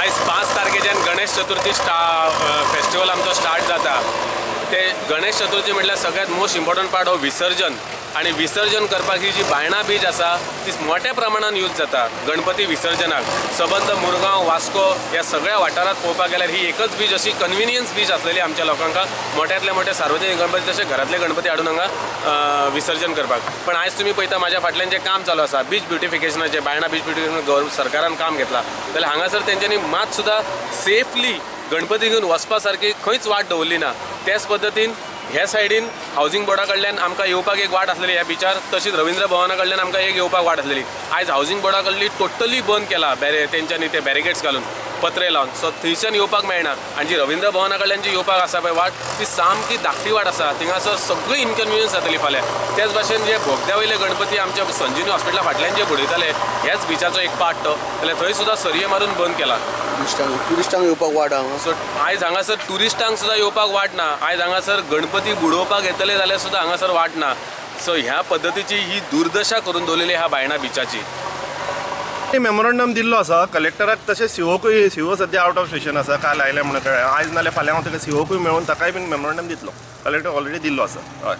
आयज 5 तारखेच्यान गणेश चतुर्थी फेस्टिवल आमचो स्टार्ट जाता. ते गणेश चतुर्थी म्हटल्यार सगळ्यात मोस्ट इम्पॉर्टंट पार्ट हो विसर्जन आनी विसर्जन करपाक ही जी बायणा बीच आसा ती मोठ्या प्रमाणान यूज जाता गणपती विसर्जनाक. सबंद मुरगांव, वास्को ह्या सगळ्या वाठारांत पळोवपाक गेल्यार ही एकच बीच अशी कन्विनियन्स बीच आसलेली आमच्या लोकांक मोठ्यांतले मोठे सार्वजनिक गणपती तशें घरांतले गणपती हाडून हांगा विसर्जन करपाक. पण आयज तुमी पळयता म्हाज्या फाटल्यान जें काम चालू आसा बीच ब्युटिफिकेशनाचें, बायणा बीच ब्युटिफिकेशन गव्हर्मेंट सरकारान काम घेतलां जाल्यार हांगासर तेंच्यांनी मात सुद्दां सेफली गणपती घेवन वचपा सारकी खंयच वाट दवरली ना. त्याच पद्दतीन ह्या सायडीन हावजींग बोर्डा कडल्यान आमकां येवपाक एक वाट आसलेली ह्या बिचार, तशीच रवींद्र भवना कडल्यान आमकां एक येवपाक वाट आसलेली. आयज हावजींग बोर्डा कडली टोटली बंद केला तेंच्यांनी ते बॅरिकेड्स घालून पत्रे लावन, सो थंयच्यान येवपाक मेळना. आनी जी रवींद्र भवना कडल्यान जी येवपाक आसा पळय वाट ती सामकी धाकटी वाट आसा, थिंगासर सगळी इनकन्विनियन्स जातली फाल्यां. त्याच भाशेन जे बोगद्या वयले गणपती आमच्या संजीवनी हॉस्पिटला फाटल्यान जे बुडयताले ह्याच बिचाचो एक पार्ट तो, जाल्यार थंय सुद्दां सरये मारून बंद केला. ट्युरिस्टांक येवपाक वाट आहा. सो आयज हांगासर ट्युरिस्टांक सुद्दां येवपाक वाट ना. आयज हांगासर गणपती बुडोवपाक येतले जाल्यार सुद्दां हांगासर वाट ना. सो ह्या पद्दतीची ही दुर्दशा करून दवरलेली ह्या बायणा बिचाची. मेमोरंडम दिल्लो आसा कलेक्टराक, तशें सीओकूय. सीओ सद्या आवट ऑफ स्टेशन आसा, काल आयले म्हणून कळ्ळें. आयज नाल्यार फाल्यां हांव ताका सीओकूय मेळून ताकाय बीन मेमोरंडम दितलो. कलेक्टर ऑलरेडी दिल्लो आसा. हय.